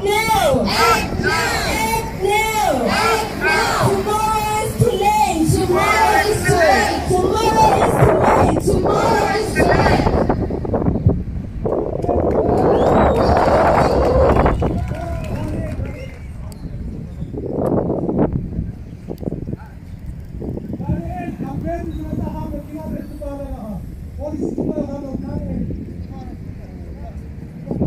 No! Act now! Act now! Tomorrow is too late! Tomorrow is too late! Tomorrow is too late! Tomorrow is too late!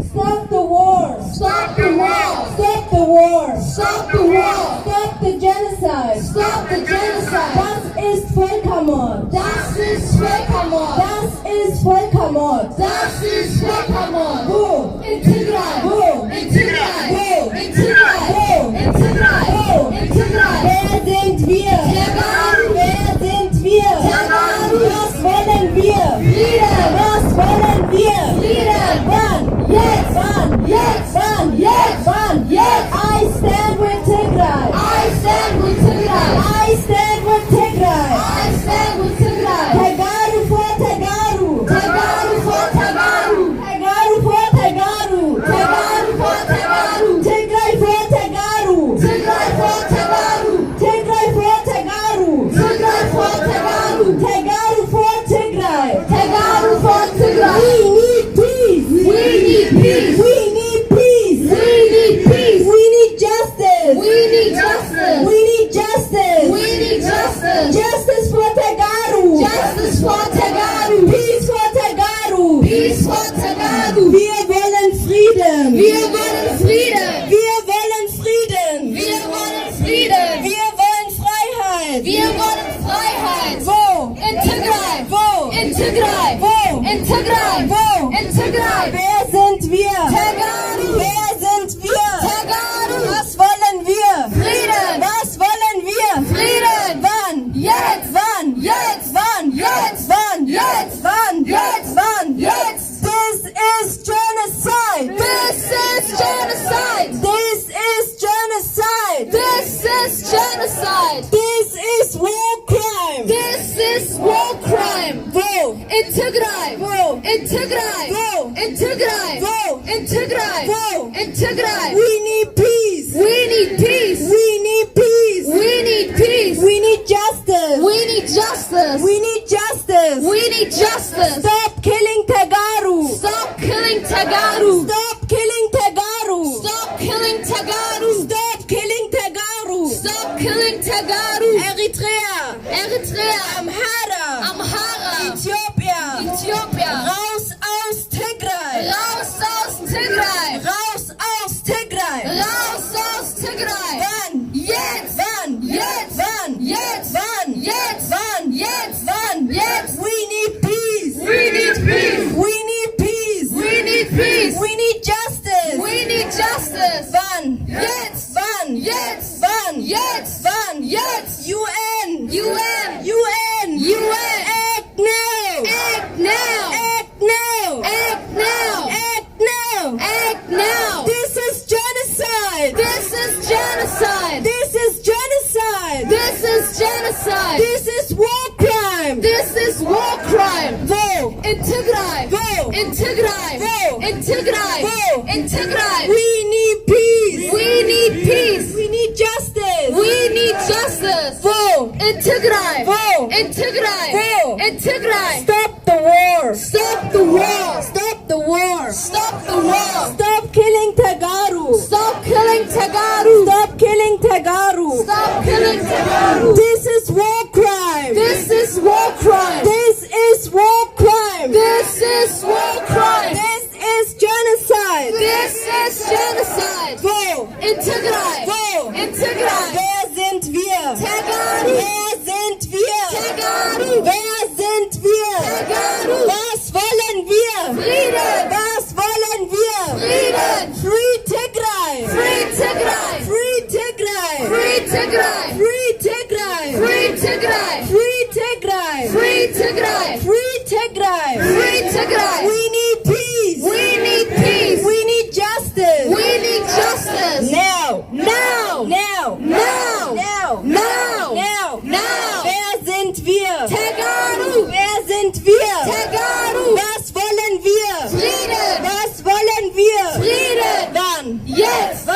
Stop the war! Stop the war! Stop the war! Stop the war! Stop the genocide! Stop the genocide! Das ist Völkermord! Das ist Völkermord! Das ist Völkermord! Das ist Völkermord! Wo? In Tigray! Wo? In Tigray! Wo? In Tigray! Wo? In Tigray! Wo? In Tigray! Wer sind wir? Tegaru! Wer sind wir? Tegaru! Was wollen wir? Frieden! Was wollen wir? Frieden! Wann? Jetzt! Wann? Jetzt! Wann? Jetzt! Wann? Jetzt! I stand with Tigray! I stand with Tigray! I stand with Tigray! I stand with Tigray! Tegaru for Tegaru! Tegaru for Tegaru! Tegaru for Tegaru! Tegaru for Tegaru! Tigray for Tegaru! Tigray for Tegaru! Tigray for Tegaru! Tigray for Tegaru! Tegaru for Tigray! Tegaru for Tigray! We need peace! We need peace! We need peace! We need peace! We need justice! We need justice! We need justice! We need justice! Justice for Tegaru! Justice for Tegaru! Peace for Tegaru! Peace for Tegaru! Wir wollen Frieden! Wir wollen Frieden! Wir wollen Frieden! Wir wollen Frieden! Wir wollen Freiheit! Wir wollen Freiheit! Wo? In Tigray! Wo? In Tigray! Wo? In Tigray! Wo? In Tigray! Wer sind wir? Tegaru! Wer sind wir? Tegaru! Was wollen wir? Frieden! Was wollen wir? Frieden! Wann? Jetzt! Wann? Jetzt! Wann? Jetzt! Wann? Jetzt! Wann? Jetzt! Wann? Jetzt! This is genocide! This is genocide! This is genocide! This is genocide! This is war crime! This is war crime! Wo? In Tigray! Wo? In Tigray! Wo? In Tigray! Wo? In Tigray! Wo? In Tigray! We need peace! We need peace! We need peace! We need peace! We need justice! We need justice! We need justice! We need justice! Stop killing Tegaru! Stop killing Tegaru! Stop killing Tegaru! Stop killing Tegaru! Stop killing Tegaru! Stop killing Tegaru! Eritrea! Eritrea! Amhara! Amhara! Ethiopia! Ethiopia! Raus aus Tigray! Raus aus Tigray! Raus aus Tigray! Raus aus Tigray! Wann? Jetzt! Wann? Jetzt! Wann? Jetzt! Wann? Jetzt! Wann? Jetzt! Wann? Jetzt! We need peace! We need peace! We need peace! We need peace! We need justice! We need justice! Wann? Jetzt! Wann? Jetzt! Wann? Jetzt! Wann? Jetzt! U N! U N! U N! U N! Act now! Act now! Act now! Act now! Act now! Act now! This is genocide! This is genocide! This is genocide! This is genocide! This is war crime! This is war crime! Wo? In Tigray! Wo? In Tigray! Wo? In Tigray! Wo? In Tigray! We need peace! We need peace! We need justice! We need justice! Wo? In Tigray! Wo? In Tigray! Wo? In Tigray! Stop the war! Stop the war! Stop the war! Stop the war! Stop killing Tegaru! Stop killing Tegaru! Stop killing Tegaru! Stop killing Tegaru! This is war crime! This is war crime! This is war crime! This is war crime! This is genocide! This is genocide! Wo? In Tigray! Wo? In Tigray! Wer sind wir? Tegaru! Wer sind wir? Tegaru! Wer sind wir? Tegaru! Was wollen wir? Frieden! Was wollen wir? Frieden! Free Tigray! Free Tigray! Free Tigray! Free Tigray! Free Tigray! Free Tigray! Free Tigray! Free Tigray! Free Tigray! Free Tigray! We need peace! We need peace! We need justice! We need justice! Now! Now! Now! Now! Now! Now! Now! Now! Wer sind wir? Tegaru! Wer sind wir? Tegaru! Was wollen wir? Frieden! Was wollen wir? Frieden! Wann? Jetzt!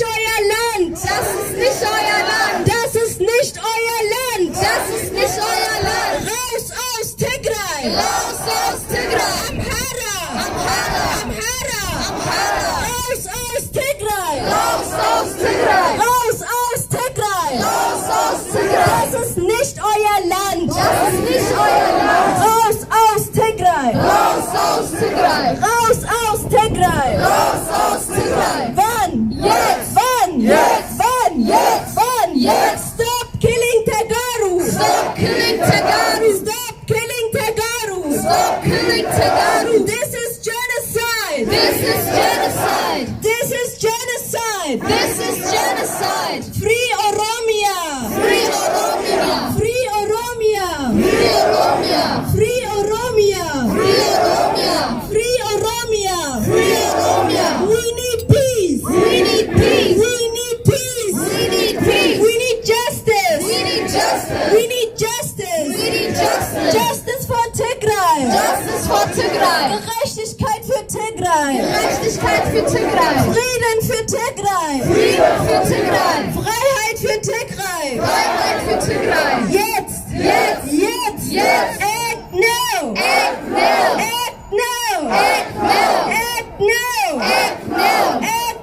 euer Land. Das ist nicht euer Land. Das ist nicht euer Land. Das ist nicht euer Land. Raus aus Tigray. Raus aus Tigray. Amhara. Amhara. Amhara. Amhara. Raus aus Tigray. Raus aus Tigray. Raus aus Tigray. Raus aus Tigray. Das ist nicht euer Land. Das ist nicht euer Land. Raus aus Tigray. Raus aus Tigray. Raus aus Tigray. Raus aus Tigray. Wann? Jetzt. Wann? Jetzt. Wann? Jetzt. Wann? Jetzt. Stop killing Tegaru. Stop killing Tegaru. Stop killing Tegaru. Stop killing Tegaru. This is genocide. This is genocide. This is genocide. This is genocide. Free Oromia. Free Oromia. Free Oromia. Free Oromia. Free Oromia. Free Oromia. Free Oromia. Free Oromia. We need peace. We need peace. We need peace. We need peace. We need justice. We need justice. We need justice. We need justice. Justice for Tigray. Justice for Tigray. Gerechtigkeit für Tigray. Gerechtigkeit für Tigray. Frieden für Tigray. Frieden für Tigray. Freiheit für Tigray. Freiheit für Tigray. Jetzt. Jetzt. Jetzt. Jetzt. Act now. Act now. Act now. Act now. Act now. Act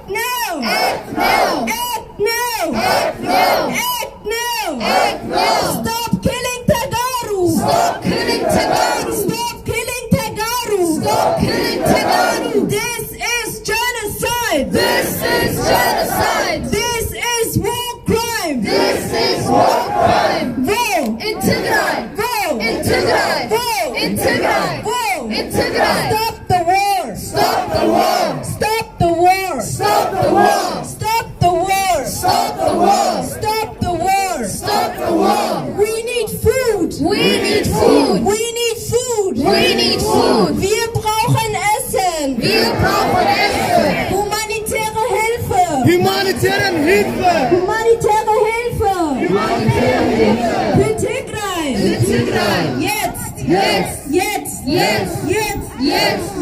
now. Act now. Act now. Act now. Act now. Act now. Act now. Stop killing Tegaru. Stop killing Tegaru. Stop killing Tegaru. Stop killing Tegaru. This is genocide. This is genocide. This is war crime. This is war crime. War. In Tigray. War. In Tigray. War. In Tigray. War. In Tigray. Stop the war. Stop the war. Stop the war. Stop the war. Stop the war. Stop the war. Stop the war. Stop the war. We need food. We need food. We need food. We need food. Wir brauchen Essen. Wir brauchen Essen. Humanitäre Hilfe. Humanitarian Hilfe. Humanitäre Hilfe. Humanitarian Hilfe. Für Tigray. Für Tigray. Jetzt. Jetzt. Jetzt. Jetzt. Jetzt. Jetzt.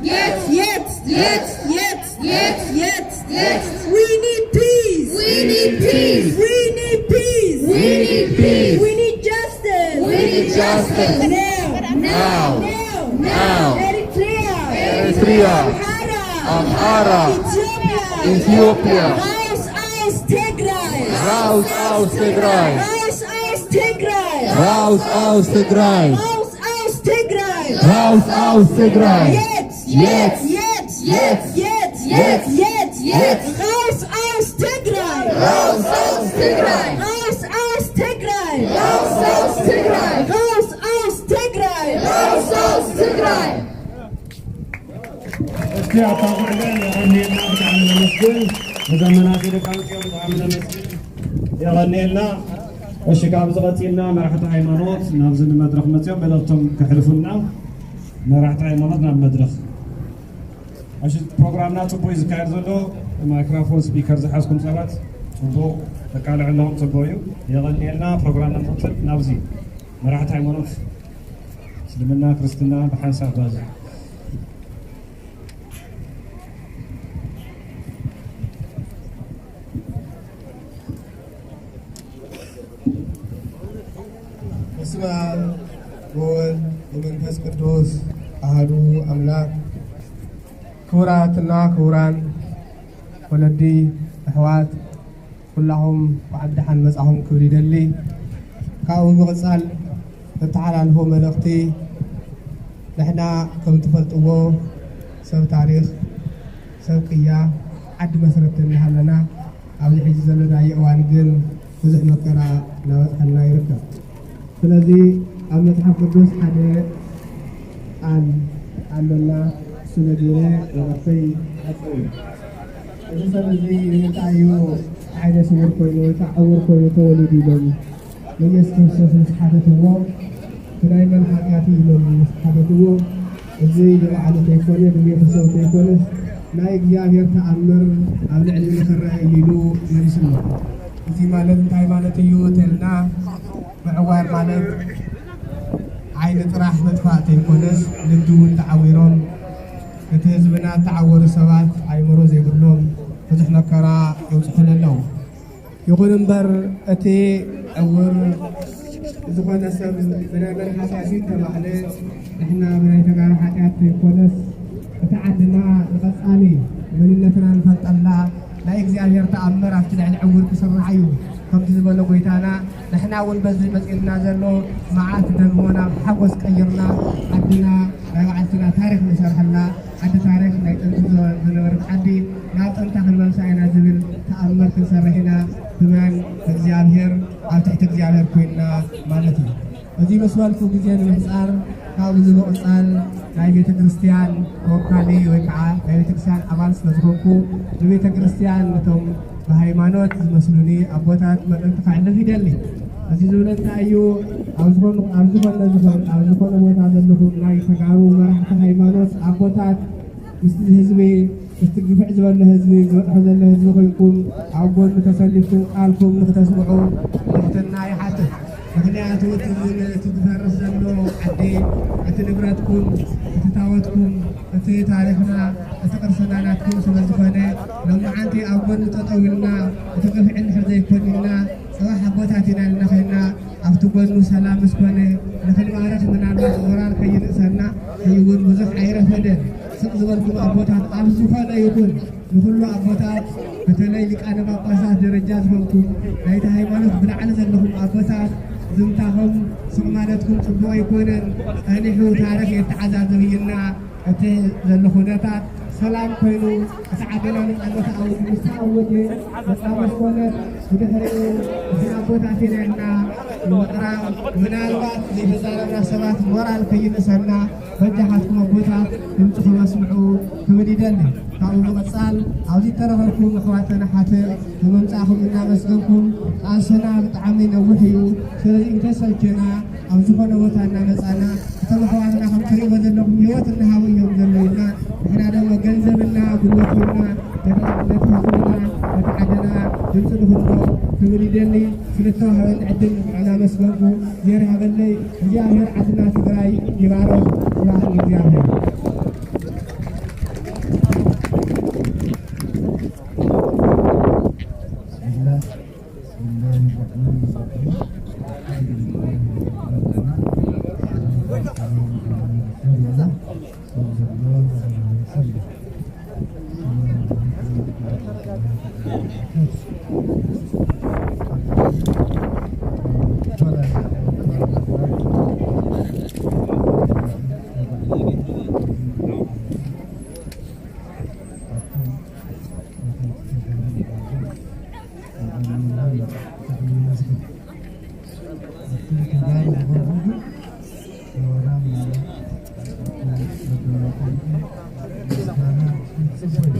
Jetzt. Jetzt. Jetzt. Jetzt. Jetzt. Jetzt. Jetzt. We need peace. We need peace. We need peace. We need peace. We need justice. We need justice. Now. Now. Now. Now. Eritrea. Eritrea. Amhara. Amhara. Ethiopia. Ethiopia. Raus aus Tigray. Raus aus Tigray. Raus aus Tigray. Raus aus Tigray. Raus aus Tigray. Raus aus Tigray. Jetzt. Jetzt. Jetzt. Jetzt. Jetzt. Jetzt. Jetzt. Jetzt. Raus aus Tigray. Raus aus Tigray. Raus aus Tigray. Raus aus Tigray. Raus aus Tigray. Raus aus Tigray. እስቲ ኣታ ጉዕለ የቐንየልና፣ ብጣዕሚ ነመስግን። ነዛ መናእሰይ ደቂ ኣንስትዮ ብጣዕሚ ነመስግን። የቐንየልና። እሺ፣ ካብዚ ቀፂልና መራሕቲ ሃይማኖት ናብዚ ንመድረኽ መፅኦም መልእኽቶም ከሕልፉልና። መራሕቲ ሃይማኖት ናብ መድረኽ። እሺ፣ ፕሮግራምና ፅቡቅ እዩ ዝካየድ ዘሎ። ማይክሮፎን ስፒከር ዝሓዝኩም ሰባት ፅቡቅ ተቃልዕ ኣለኹም፣ ፅቡቅ እዩ። የቐንየልና። ፕሮግራምና ንቕፅል። ናብዚ መራሕቲ ሃይማኖት እስልምና ክርስትና ብሓንሳብ ባዚ። በስመ አብ ወወልድ ወመንፈስ ቅዱስ አሐዱ አምላክ። ክቡራትና ክቡራን ወለዲ፣ ኣሕዋት፣ ኩላኹም ብዓቢ ደሓን መጻኹም ክብል ይደሊ። ካብኡ ብምቕጻል እተሓላልፎ መልእኽቲ፣ ንሕና ከም ትፈልጥዎ ሰብ ታሪኽ፣ ሰብ ቅያ፣ ዓዲ መስረቲ እናሃለና፣ ኣብዚ ሕጂ ዘለናዮ እዋን ግን ብዙሕ መከራ እናበጽሐና ይርከብ። ስለዚ ኣብ መጽሓፍ ቅዱስ ሓደ ቃል ኣሎና፣ እሱ ነጊረ ወረተይ ይሓጽር እዩ። እዚ ሰብ እዚ ንምንታይ እዩ ዓይነ ስውር ኮይኑ ወይ ከዓ ዕውር ኮይኑ ተወሊዱ ኢሎም ንኢየሱስ ክርስቶስ ምስ ሓተትዎ፣ ብናይ መን ሓጢኣት እዩ ኢሎም ምስ ሓተትዎ፣ እዚ ንባዕሉ ዘይኮነ፣ ንቤተሰቡ ዘይኮነስ፣ ናይ እግዚኣብሔር ተኣምር ኣብ ልዕሊ ንኽረአ እዩ ኢሉ መሊስሎ። እዚ ማለት እንታይ ማለት እዩ ተልና፣ ምዕዋር ማለት ዓይኒ ጥራሕ ምጥፋእ ዘይኮነስ፣ ልቢ እውን ተዓዊሮም፣ እቲ ህዝብና እተዓወሩ ሰባት ኣእምሮ ዘይብሎም፣ ብዙሕ መከራ የብፅሑሉ ኣለዉ። ይኹን እምበር እቲ ዕውር ዝኾነ ሰብ ብናይ መን ሓጢኣት እዩ ተባህለ፣ ንሕና ብናይ ተጋሩ ሓጢኣት ዘይኮነስ እቲ ዓድና ንቐፃሊ መንነትና ንፈልጠላ ናይ እግዚኣብሔር ተኣምር ኣብቲ ልዕሊ ዕውር ክስራሕ እዩ። ከምቲ ዝበሎ ጎይታና ንሕና እውን በዚ መፂኡና ዘሎ መዓት ደግሞ ናብ ሓጎስ ቀይርና ዓድና ናይ ባዕልትና ታሪክ ንሰርሐላ ዓዲ ታሪክ ናይ ጥንቲ ዝነበረት ዓዲ ናብ ጥንታ ክንመልሳ ኢና ዝብል ተኣምር ክንሰርሕ ኢና ብመን እግዚኣብሔር ኣብ ትሕቲ እግዚኣብሔር ኮይንና ማለት እዩ። እዚ ምስ በልኩ ግዜ ንምሕፃር ካብዚ ብምቕፃል ናይ ቤተ ክርስቲያን ተወካሊ ወይ ከዓ ናይ ቤተ ክርስቲያን ኣባል ስለዝኾንኩ ንቤተ ክርስቲያን ነቶም ብሃይማኖት ዝመስሉኒ ኣቦታት መልእኽቲ ከዕልፍ ይደሊ። እዚ ዝብለ እንታይ እዩ? ኣብ ዝኾነ ቦታ ዘለኹም ናይ ተጋሩ መራሕቲ ሃይማኖት ኣቦታት ምስቲ ህዝቢ ምስቲ ግፍዕ ዝበለ ህዝቢ ዝበፅሖ ዘሎ ህዝቢ ኮይንኩም ኣብ ጎኑ ተሰሊፍኩም ቃልኩም ንክተስምዑ ትሕትና ይሓትት። ምክንያቱ እቲ ዝፈርስ ዘሎ ዓዲ እቲ ንብረትኩም እቲ ታወትኩም እቲ ታሪክና እቲ ቅርስና ናትኩም ስለዝኾነ ሎማዓንቲ ኣብ ጎኑ ጠጠው ኢልና እቲ ግፍዒ እንድሕር ዘይኮን ኢልና ፅባሕ ኣቦታት ኢና ኢልና ኮይንና ኣብቲ ጎኑ ሰላም ምስ ኮነ ንክንባርኽ ምናልባት ሞራል ከይንእሰና እዩ እውን ብዙሕ ኣይረፈደን። ስቕ ዝበልኩም ኣቦታት ኣብ ዝኾነ ይኹን ንኹሉ ኣቦታት በተለይ ሊቃነ ጳጳሳት ደረጃ ዝኾንኩም ናይቲ ሃይማኖት ብላዕሊ ዘለኹም ኣቦታት ዝምታኹም ስቕ ማለትኩም ፅቡቕ ኣይኮነን። ጸኒሑ ታሪኽ የተዓዛዘብ ኢልና እቲ ዘሎ ኩነታት ሰላም ኮይኑ እቲ ዓድና ነፃነት ኣውጅ ምስ ተኣወጀ ነፃነት ኮነት ብድሕሪኡ እዚን ኣቦታት ኢና ኢልና ንምቕራብ ምናልባት ዘይተዛረብና ሰባት ሞራል ከይንእሰና በጃኻትኩም ኣቦታት ድምፅኹም ኣስምዑ ክብል ይደሊ። ካብኡ ብምቕፃል ኣብዚ እተረኸብኩም ኣሕዋተን ኣሓትን ብምምፃእኹም እናመስገንኩም ቃልስና ብጣዕሚ ነዊሕ እዩ። ስለዚ እንተሰልቸና ኣብ ዝኾነ ቦታ እናመፃና እቶም ኣሕዋትና ከም ትሪእዎ ዘለኹም ህይወት እናሃቡ እዮም ዘለዉ ኢልና ንሕና ደሞ ገንዘብና ጉልበት ሂብና ነቲ ህዝብና ነቲ ዓድና ድምፂ ንኹኖ ክብል ይደሊ። ስለተዋህበኒ ዕድል እናመስገንኩ እግዚኣብሔር ይሃበለይ። እግዚኣብሔር ዓድና ትግራይ ይባርኽ። ስብሐት ለእግዚኣብሔር።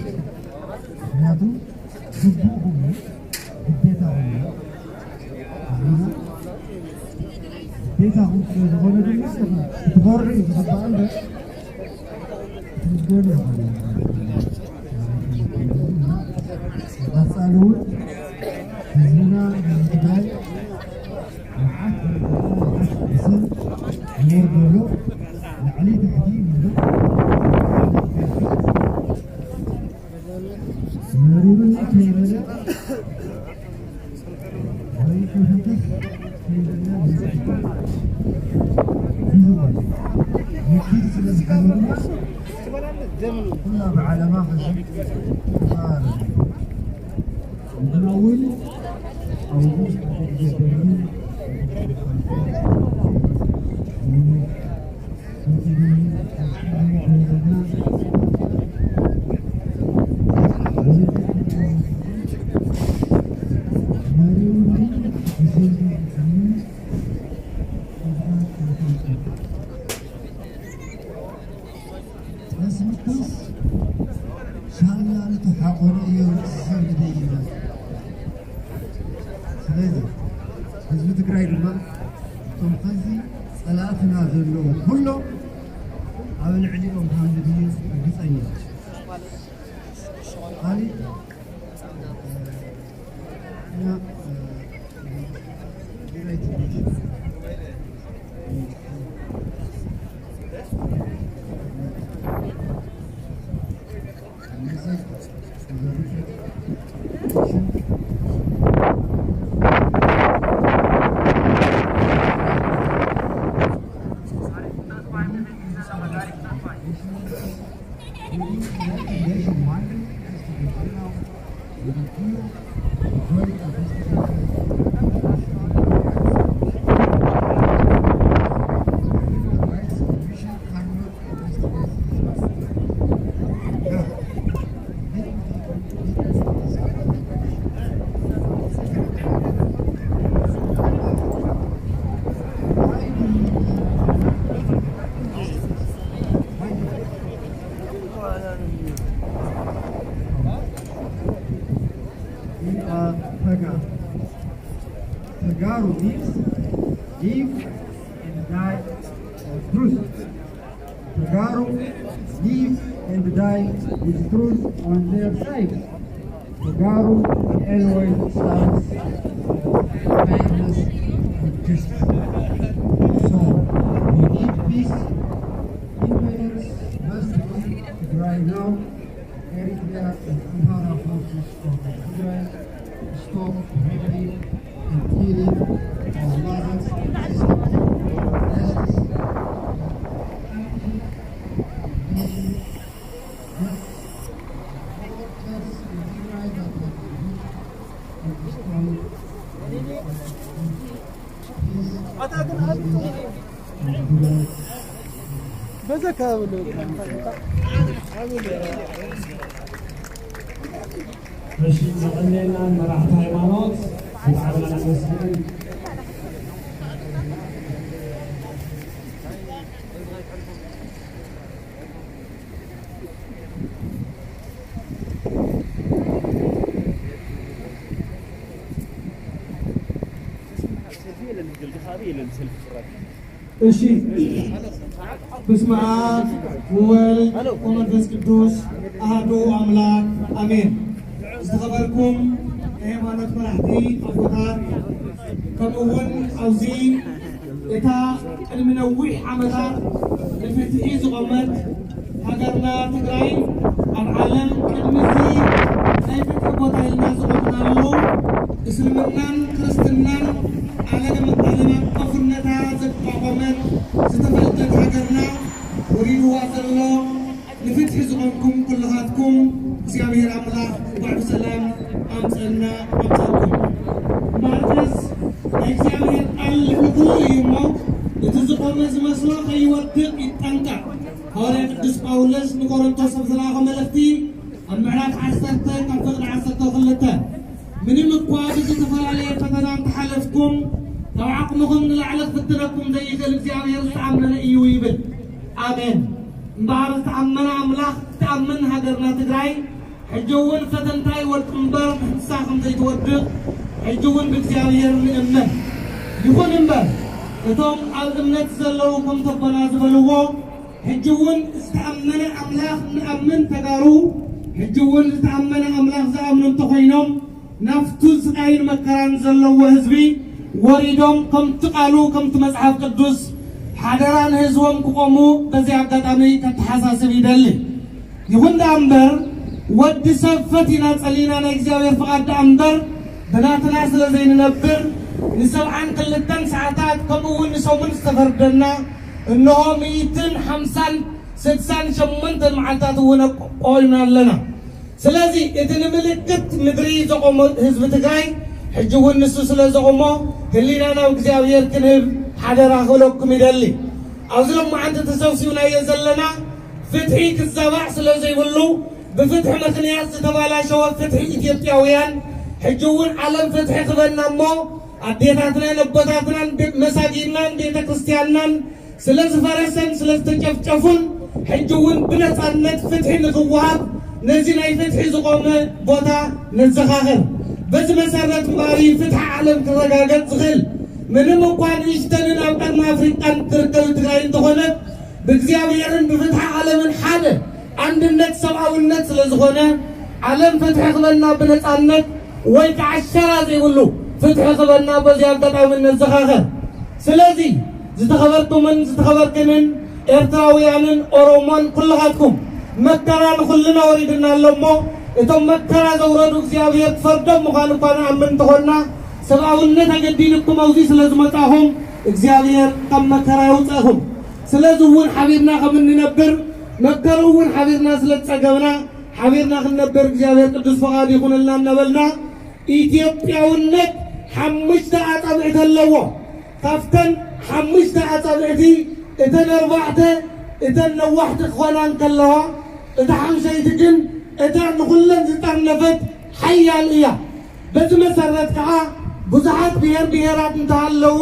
ምክንያቱ ግቡእ ኮይኑ ግዴታ ኮይኑ ግዴታ ዝኾነ ድማ ክትኮርዕ እዩ ዝግባእ እምበር ክትምስገን ይኾነ ቀፃሊ እውን ህዝብና ንምትግራይ መዓት ዝወርደሉ ላዕሊ ታሕቲ ምንድን መሪሩኒ ከይበለ ወይ ክፍትሽ ከይበለ ሂዙ ኣሎ። ንኪድ ስለ ዝገበሩ ኩላ ብዓለማ ሕዚ ተፋረዱ። ንሕና እውን ኣብዚ ውስጥ ዝገበሩ በስምኩስ ሻላ ንትሓቆኑ እዮም ሰብ ንደይና። ስለዚ ህዝቢ ትግራይ ድማ እቶም ከዚ ጸላእትና ዘለዉ ኩሎም ኣብ ልዕሊኦም ከም ዝድይስ ርግጸኛ። ካሊእ እኛ ዩናይትድ ኔሽንስ መሪሩ We are Taga. Tagaru means live and die for truth. Tagaru live and die with truth on their side. Tagaru always stands for fairness and justice. So, we need peace. Independence must be right now. Eritrea and Amhara forces from Tigray stop raping and killing our mothers and sisters. Justice. በዛ ከባቢ ነው። እሺ፣ ዘቐነየና መራሕቲ ሃይማኖት ብጣዕሚ ነመስግን። እሺ፣ በስመ አብ ወወልድ ወመንፈስ ቅዱስ አሐዱ አምላክ አሜን። ዝተኸበርኩም ናይ ሃይማኖት መራሕቲ ኣቦታት፣ ከምኡ እውን ኣብዚ እታ ቅድሚ ነዊሕ ዓመታት ንፍትሒ ዝቖመት ሃገርና ትግራይ፣ ኣብ ዓለም ቅድሚ እዚ ናይ ፍትሒ ቦታ ኢልና ዝቖምናሉ፣ እስልምናን ክርስትናን ዓለም፣ ዓለም ኣቀፍነታ ዘቋቖመት ዝተፈልጠት ሃገርና፣ ወሪድዋ ዘሎ ንፍትሒ ዝኾንኩም ኩልኻትኩም እግዚኣብሔር ኣምላኽ እንኳዕ ብሰላም ኣምፀና ኣምፀኩም። ማርቆስ ናይ እግዚኣብሔር ቃል ልዕሊ ኩሉ እዩ እሞ፣ እቲ ዝቖመ ዝመስሎ ከይወድቕ ይጠንቀቕ። ሃዋርያ ቅዱስ ጳውሎስ ንቆሮንቶስ ኣብ ዝለኣኾ መልእኽቲ ኣብ ምዕራፍ ዓሰርተ ካብ ፍቕዲ ዓሰርተ ክልተ፣ ምንም እኳ ብዝተፈላለየ ፈተና እንተሓለፍኩም፣ ካብ ዓቕምኹም ንላዕሊ ክፍትነኩም ዘይኽእል እግዚኣብሔር ዝተኣመነ እዩ ይብል። ኣሜን። እምበኣር ዝተኣመነ ኣምላኽ ትኣምን ሃገርና ትግራይ፣ ሕጂ እውን ፈተንታ ይወድቕ እምበር ምሕሳ ከም ዘይትወድቕ፣ ሕጂ እውን ብእግዚኣብሔር ንእመን። ይኹን እምበር፣ እቶም ኣብ እምነት ዘለዉ ከምቲ ኣቦና ዝበልዎ፣ ሕጂ እውን ዝተኣመነ ኣምላኽ ንኣምን ተጋሩ፣ ሕጂ እውን ዝተኣመነ ኣምላኽ ዝኣምኑ እንተኾይኖም፣ ናብቱ ስቓይን መከራን ዘለዎ ህዝቢ ወሪዶም፣ ከምቲ ቃሉ፣ ከምቲ መጽሓፍ ቅዱስ ሓደራ ንህዝቦም ክቖሙ በዚ ኣጋጣሚ ከተሓሳስብ ይደሊ። ይኹን ደኣ እምበር፣ ወዲ ሰብ ፈቲና ጸሊና ናይ እግዚኣብሔር ፍቓድ ደኣ እምበር፣ ብናትና ስለ ዘይንነብር፣ ንሰብዓን ክልተን ሰዓታት፣ ከምኡ እውን ንሰሙን ዝተፈርደና፣ እንሆ ሚእትን ሓምሳን ስድሳን ሸሞንተን መዓልታት እውን ቆይምና ኣለና። ስለዚ እቲ ንምልክት ምድሪ ዘቖሞ ህዝቢ ትግራይ፣ ሕጂ እውን ንሱ ስለ ዘቑሞ፣ ህሊና ናብ እግዚኣብሔር ክንህብ ሓደራ ክብለኩም ይደሊ። ኣብዚ ሎማዓንቲ ተሰብሲብናዮ ዘለና፣ ፍትሒ ክዛባዕ ስለ ዘይብሉ፣ ብፍትሒ ምኽንያት ዝተባላሸወ ፍትሒ ኢትዮጵያውያን፣ ሕጂ እውን ዓለም ፍትሒ ክበና እሞ፣ ኣዴታትናን ኣቦታትናን፣ ቤ-፣ መሳጊድናን ቤተ ክርስቲያንናን ስለ ዝፈረሰን ስለ ዝተጨፍጨፉን፣ ሕጂ እውን ብነጻነት ፍትሒ ንኽወሃብ፣ ነዚ ናይ ፍትሒ ዝቖመ ቦታ ነዘኻኽር። በዚ መሰረት እምበኣር እዩ ፍትሒ ዓለም ክረጋገጽ ዝኽእል። ምንም እኳ ንእሽተንን ኣብ ቀርኒ ኣፍሪቃን ትርከብ ትግራይ እንተኾነት፣ ብእግዚኣብሔርን ብፍትሒ ዓለምን ሓደ ኣንድነት ሰብኣውነት ስለ ዝኾነ፣ ዓለም ፍትሒ ክበና ብነጻነት ወይ ከዓ ሸራ ዘይብሉ ፍትሒ ክበና በዚ ኣጋጣሚ ነዘኻኸር። ስለዚ ዝተኸበርኩምን ዝተኸበርክንን ኤርትራውያንን ኦሮሞን ኩልኻትኩም፣ መከራ ንኹልና ወሪድና ኣሎ እሞ፣ እቶም መከራ ዘውረዱ እግዚኣብሔር ክፈርዶም ምዃኑ እኳ ንኣምን እንተኾንና፣ ሰብኣውነት ኣገዲድኩም ኣብዚ ስለ ዝመጻኹም እግዚኣብሔር ካብ መከራ የውፅእኹም። ስለዚ እውን ሓቢርና ከም እንነብር፣ መከርኡ እውን ሓቢርና ስለ ዝጸገብና፣ ሓቢርና ክንነብር እግዚኣብሔር ቅዱስ ፈቓዱ ይኹነልና እናበልና፣ ኢትዮጵያውነት ሓሙሽተ ኣጻብዕቲ ኣለዎ። ካብተን ሓሙሽተ ኣጻብዕቲ እተን ኣርባዕተ እተን ነዋሕቲ ክኾና እንከለዋ፣ እታ ሓምሸይቲ ግን እታ ንኹለን ዝጠርነፈት ሓያል እያ። በዚ መሰረት ከዓ ብዙሓት ብሔር ብሔራት እንተሃለዉ፣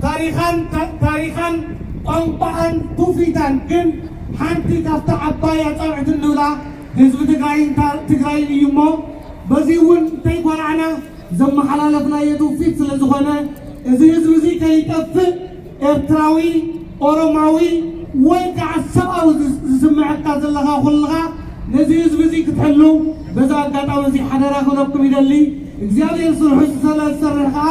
ታሪኻን ታሪኻን ቋንቋኣን ትውፊታን ግን ሓንቲ ካብታ ዓባይ ኣጻብዕቲ እንብላ ህዝቢ ትግራይን ታ- ትግራይን እዩ እሞ፣ በዚ እውን እንተይኮራዕና ዘመሓላለፍናዮ ትውፊት ስለ ዝኾነ፣ እዚ ህዝቢ እዚ ከይጠፍእ ኤርትራዊ፣ ኦሮማዊ ወይ ከዓ ሰብኣዊ ዝስ- ዝስምዐካ ዘለኻ ኩልኻ ነዚ ህዝቢ እዚ ክትሕሉ በዛ ኣጋጣሚ እዚ ሓደራ ክብለኩም ይደሊ። እግዚኣብሔር ስርሑ ስለ ዝሰርሕ ከዓ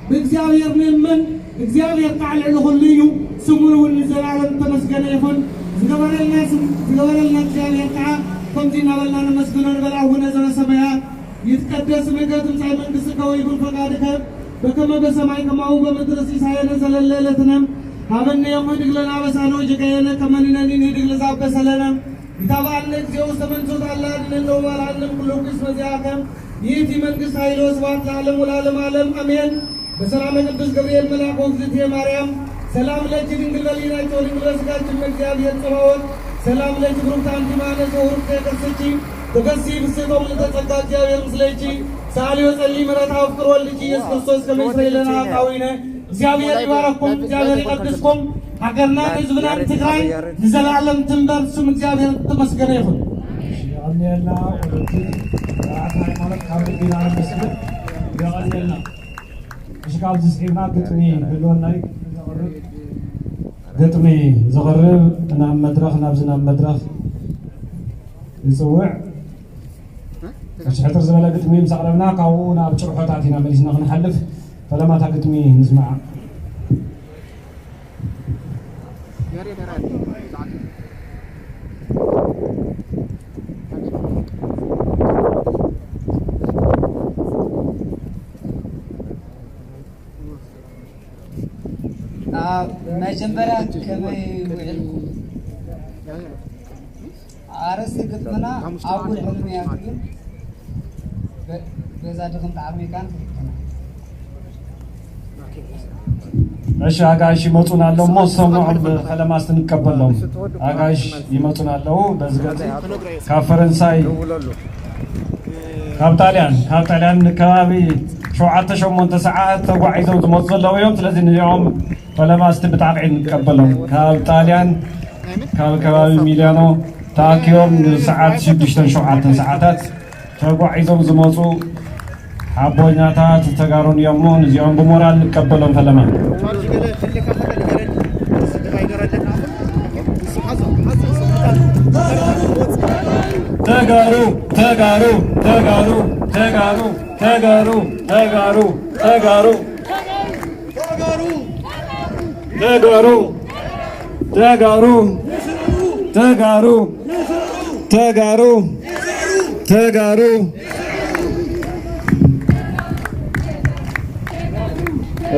ብእግዚኣብሔር ንእመን። እግዚኣብሔር ከዓ ልዕሊ ኩሉ እዩ፣ ስሙ እውን ንዘለኣለም ተመስገነ ይኹን። ዝገበረልና ስም ዝገበረልና እግዚኣብሔር ከዓ ከምዚ እናበልና ነመስግኖ ንበል። ኣቡነ ዘበሰማያት ይትቀደስ ስምከ ትምጻእ መንግስትከ ወይኩን ፈቃድከ በከመ በሰማይ ከማሁ በምድር ሲሳየነ ዘለለ ዕለትነ ሀበነ ዮም ህድግ ለነ አበሳነ ወጌጋየነ ከመ ንሕነኒ ንህድግ ለዘአበሰ ለነ ኢታብአነ እግዚኦ ውስተ መንሱት አላ አድነነ ወባልዓነ እምኩሉ ኩይስ መዚአከ ይእቲ መንግስት ኃይል ወስብሐት ለዓለም ወለዓለም ዓለም አሜን። በሰላመ ቅዱስ ገብርኤል መልአክ ወእግዝእትየ ማርያም ሰላም ለኪ ድንግል በሊናኪ ወድንግል በስጋኪ እመ እግዚአብሔር ጸባኦት ሰላም ለኪ ብሩክት አንቲ እምአንስት ወብሩክ ፍሬ ከርሥኪ ተፈሲ ብስቶ ምልዕተ ጸጋ እግዚአብሔር ምስሌኪ ሳሊ ወጸሊ ምሕረት አፍቅር ወልድኪ ኢየሱስ ክርስቶስ ከመ ይስረይ ለነ ኃጣውኢነ። እግዚአብሔር ይባረኩም፣ እግዚአብሔር ይቀድስኩም። ሀገርና ህዝብና ትግራይ ንዘለዓለም ትንበር። ስም እግዚአብሔር ተመስገነ ይሁን። የቀንየልና ወለቲ ስርዓት ሃይማኖት ካብ ልቢና ነመስግን። የቀንየልና። እሺ፣ ካብዚ ስዒብና ግጥሚ ክህልወና እዩ። ግጥሚ ዘቕርብ ናብ መድረኽ ናብዚ ናብ መድረኽ ይፅውዕ። እሺ፣ ሕፅር ዝበለ ግጥሚ ምስ ኣቕረብና ካብኡ ናብ ጭርሖታት ኢና መሊስና ክንሓልፍ። ፈለማታ ግጥሚ ንስማዓ። ኣብ መጀመርያ ከመይ ውዒልኩም? ኣርእስቲ ግጥምና ኣጉል ሕልሚ እያ ትብል። በዛ ድኽምቲ ዓቕሚ ከኣ ንክልተና። እሺ ኣጋይሽ ይመፁና ኣለዉ እሞ ሰምዖም ብከለማስቲ ንቀበሎም። ኣጋይሽ ይመፁና ኣለዉ። በዚ ገፂ ካብ ፈረንሳይ ካብ ጣልያን ካብ ጣልያን ከባቢ ሸውዓተ ሸሞንተ ሰዓት ተጓዒዞም ዝመፁ ዘለዉ እዮም። ስለዚ ንዚኦም ፈለማስቲ ብጣቕዒ ንቀበሎም። ካብ ጣልያን ካብ ከባቢ ሚላኖ ተኣኪቦም ንሰዓት ሽዱሽተን ሸውዓተን ሰዓታት ተጓዒዞም ዝመፁ ሓቦኛታት ተጋሩን እዮም እሞ ንዚኦም ብሞራል ንቀበሎም ፈለማ። ተጋሩ ተጋሩ ተጋሩ ተጋሩ ተጋሩ ተጋሩ ተጋሩ ተጋሩ ተጋሩ ተጋሩ ተጋሩ ተጋሩ ተጋሩ።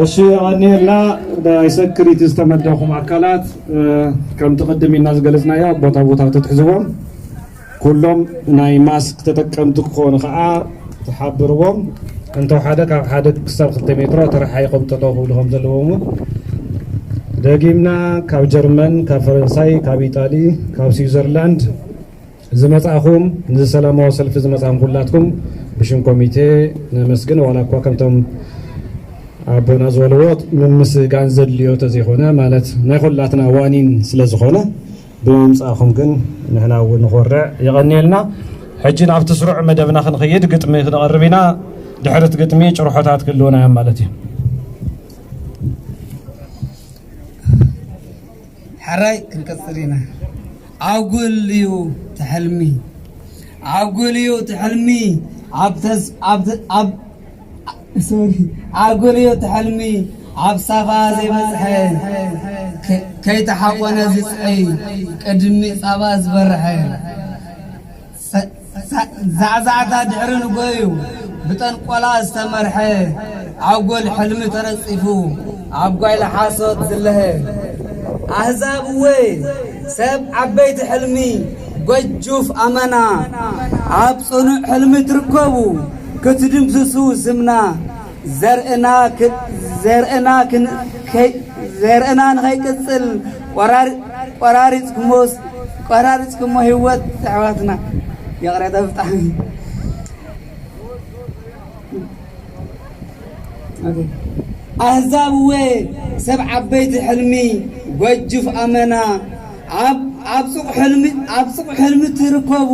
እሺ የቐንየልና። ናይ ሰክሪቲ ዝተመደኹም ኣካላት ከምቲ ቅድም ኢልና ዝገለፅናዮ ቦታ ቦታ ክትሕዝዎም ኩሎም ናይ ማስክ ተጠቀምቲ ክኾኑ ከዓ ትሓብርዎም። እንተው ሓደ ካብ ሓደ ክሳብ ክልተ ሜትሮ ተረሓይቆም ጠጠው ክብሉ ከም ዘለዎም እውን ደጊምና ካብ ጀርመን፣ ካብ ፈረንሳይ፣ ካብ ኢጣሊ፣ ካብ ስዊዘርላንድ ዝመጻእኹም ንዚ ሰላማዊ ሰልፊ ዝመጻእኹም ኩላትኩም ብሽም ኮሚቴ ነመስግን። ዋላ እኳ ከምቶም ኣቦና ዝበልዎ ምምስጋን ዘድልዮ ተዘይኮነ ማለት ናይ ኩላትና ዋኒን ስለዝኾነ ብምምፃእኹም ግን ንሕና እውን ንኾርዕ። የቐንየልና። ሕጂ ናብቲ ስሩዕ መደብና ክንኸይድ ግጥሚ ክነቕርብ ኢና። ድሕሪ እቲ ግጥሚ ጭርሖታት ክህልውና እዮም ማለት እዩ። ሕራይ ክንቀፅል ኢና። ኣጉል እዩ እቲ ሕልሚ፣ ኣጉል እዩ እቲ ሕልሚ ኣብ ተስ ኣብ ኣብ ሶሪ ኣጉል እዩ እቲ ሕልሚ ኣብ ሳፋ ዘይበፅሐ ከይተሓቆነ ዝፅዒ ቅድሚ ፃባ ዝበርሐ ዛዕዛዕታ ድሕሪ ንጎዩ ብጠንቆላ ዝተመርሐ ኣጉል ሕልሚ ተረፂፉ ኣብ ጓይላ ሓሶት ዝለሀ ኣህዛብ እወ ሰብ ዓበይቲ ሕልሚ ወጁፍ ኣመና ኣብ ጽኑዕ ሕልሚ ትርከቡ ክትድምስሱ ስምና ዘርእና ክ-፣ ዘርእና ክን-፣ ከይ-፣ ዘርእና ንኸይቅጽል ቆራሪ-፣ ቆራሪጽኩሞ፣ ቆራሪጽኩሞ ህይወት ኣሕዋትና። ይቕረታ ብጣዕሚ። ኣህዛብ እወ ሰብ ዓበይቲ ሕልሚ ጎጅፍ ኣመና ኣብ፣ ኣብ ሱቕ ሕልሚ፣ ኣብ ሱቕ ሕልሚ ትርከቡ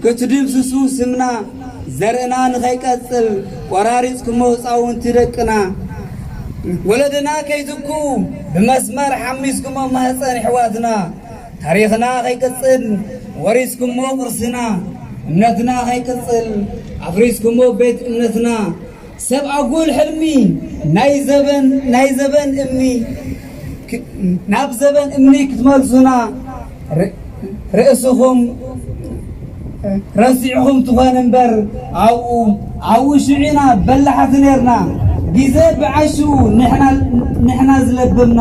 ክትድምስሱ ስምና ዘርእና ንኸይቀጽል ቆራሪጽኩሞ ህጻውንቲ ደቅና ወለደና ከይትኩ ብመስመር ሓሚስኩሞ ማህፀን ኣሕዋትና ታሪኽና ከይቅጽል ወሪስኩሞ ቅርስና እምነትና ከይቅጽል ኣፍሪስኩሞ ቤት እምነትና ሰብ ኣጉል ሕልሚ ናይ ዘበን፣ ናይ ዘበን እምኒ ክ-፣ ናብ ዘበን እምኒ ክትመልሱና ር-፣ ርእስኹም ረሲዕኹም ትኾን እምበር ኣብኡ፣ ኣብኡ ሽዒና በላሓት ነርና። ግዜ ብዓሽኡ ንሕና፣ ንሕና ዝለበምና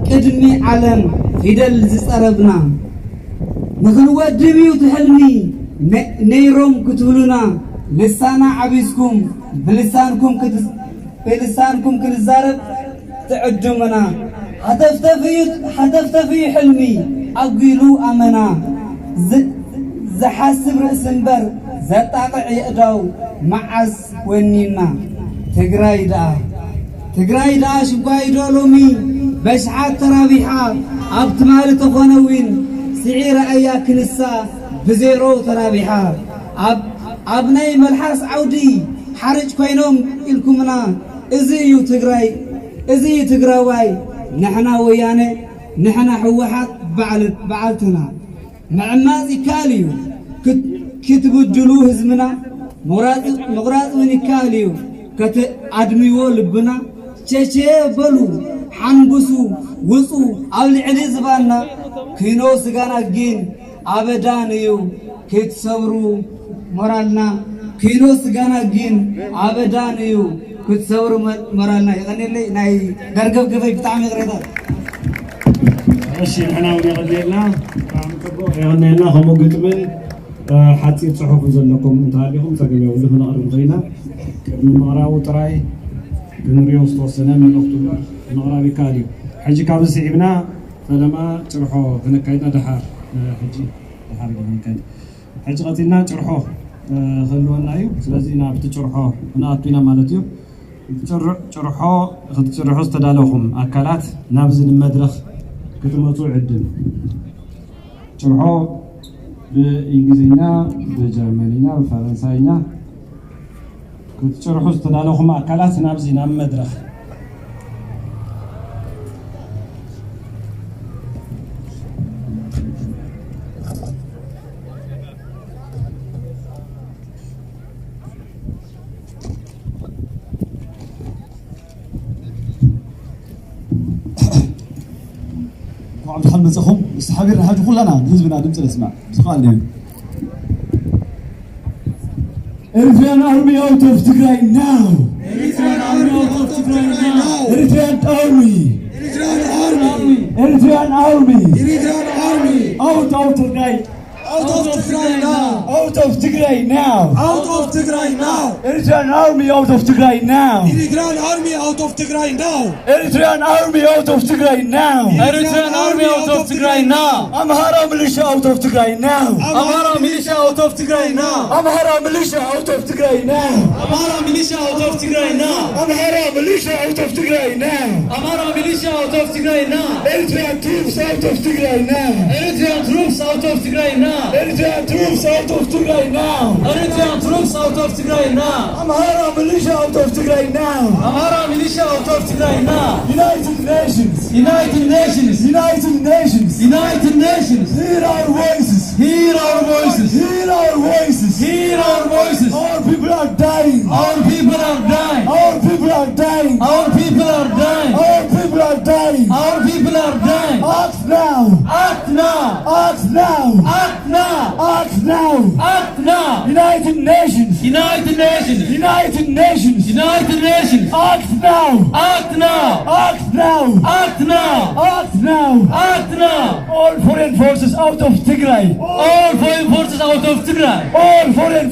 ቅድሚ ዓለም ፊደል ዝጸረብና። ንኽንወድም እዩ እቲ ሕልሚ ነ-፣ ነይሮም ክትብሉና ልሳና ዓቢስኩም ብልሳንኩም ክት-፣ ብልሳንኩም ክንዛረብ ትዕድሙና። ሃተፍተፍ እዩ፣ ሃተፍተፍ እዩ ሕልሚ ኣጒሉ ኣመና። ዝ-፣ ዝሓስብ ርእሲ እምበር ዘጣቕዕ የእዳው መዓዝ ወኒና። ትግራይ ደኣ፣ ትግራይ ደኣ ሽጓይ ዶ ሎሚ በሽሓት ተራቢሓ ኣብ ትማሊ ተኾነ እውን ስዒራ እያ ክንሳ ብዜሮ ተራቢሓ። ኣብ፣ ኣብ ናይ መልሓስ ዓውዲ ሓርጭ ኮይኖም ኢልኩምና። እዚ እዩ ትግራይ፣ እዚ እዩ ትግራዋይ። ንሕና ወያነ፣ ንሕና ህወሓት በዓል-፣ በዓልትና። ምዕማፅ ይከኣል እዩ ክት-፣ ክትብድሉ ህዝብና። ምቑራፅ፣ ምቑራፅ እውን ይከኣል እዩ ከት-፣ ኣድምዎ ልብና። ቸቼ በሉ ሓንጉሱ ውፁ ኣብ ልዕሊ ዝባንና። ኪኖ ስጋና ግን ኣበዳን እዩ ክትሰብሩ ሞራልና። ኪኖ ስጋና ግን ኣበዳን እዩ ክትሰብሩ መ-፣ ሞራልና። የቐኔለይ ናይ ደርገብገበይ ብጣዕሚ ይቕሬታ። እሺ፣ ንሕና እውን የቐኔልና። ብጣዕሚ ጽቡቕ የቐኔልና። ከምኡ ግጥምን፣ እ፣ ሓጺር ጽሑፍን ዘለኩም እንተሃሊኹም ጸገም የብሉ፣ ክነቕርብ ንኽእል ኢና። ቅድሚ ምቕራቡ ጥራይ ክንሪኦ ዝተወሰነ መልእኽቱ ምቕራብ ይከኣል እዩ። ሕጂ ካብዚ ስዒብና ፈለማ ጭርሖ ክነካይዳ ደሓር፣ እ፣ ሕጂ ደሓር ክንከይድ። ሕጂ ቀጺልና ጭርሖ፣ እ፣ ክህልወና እዩ። ስለዚ ናብቲ ጭርሖ ክንኣቱ ኢና ማለት እዩ። ጭር-፣ ጭርሖ ክትጭርሑ ዝተዳለኹም ኣካላት ናብዚ ንመድረኽ ክትመጹ ዕድል። ጭርሖ ብእንግሊዝኛ፣ ብጀርመንኛ፣ ብፈረንሳይኛ ክትጭርሑ ዝተዳለኹም ኣካላት ናብዚ ናብ መድረኽ። እንኳዕ ብደሓን መጻኹም። ምስ ሓቢርና ሕጂ ኩላና ንህዝብና ድምፂ ነስማዕ። ዝኸኣል ድዩ? Eritrean army out of Tigray now! Eritrean army out of Tigray now! Eritrean army! Eritrean army! Eritrean army! Eritrean army! Out, out of Tigray! Out of Tigray now! Out of Tigray now! Out of Tigray now! Eritrean army out of Tigray now! Eritrean army out of Tigray now! Eritrean army out of Tigray now! Eritrean army out of Tigray now! Amhara militia out of Tigray now! Amhara militia out of Tigray now! Amhara militia out of Tigray now! Amhara militia out of Tigray now! Amhara militia out of Tigray now! Amhara militia out of Tigray now! Eritrean troops out of Tigray now! Eritrean troops out of Tigray now! Eritrean troops out of Tigray now! Eritrean troops out of Tigray now! Amhara militia out of Tigray now! Amhara militia out of Tigray now! United Nations! United Nations! United Nations! United Nations! Hear our voices! Hear our voices! Hear our voices! Hear our voices! Our people are dying! Our people are dying! Our people are dying! Our people are dying! Our people are dying! Our people are dying! Act now! Act now! Act now! Act now! Act now! Act now! United Nations! United Nations! United Nations! United Nations! Act now! Act now! Act now! Act now! Act now! ኣትና! All foreign forces out of Tigray. All foreign forces out of Tigray. All foreign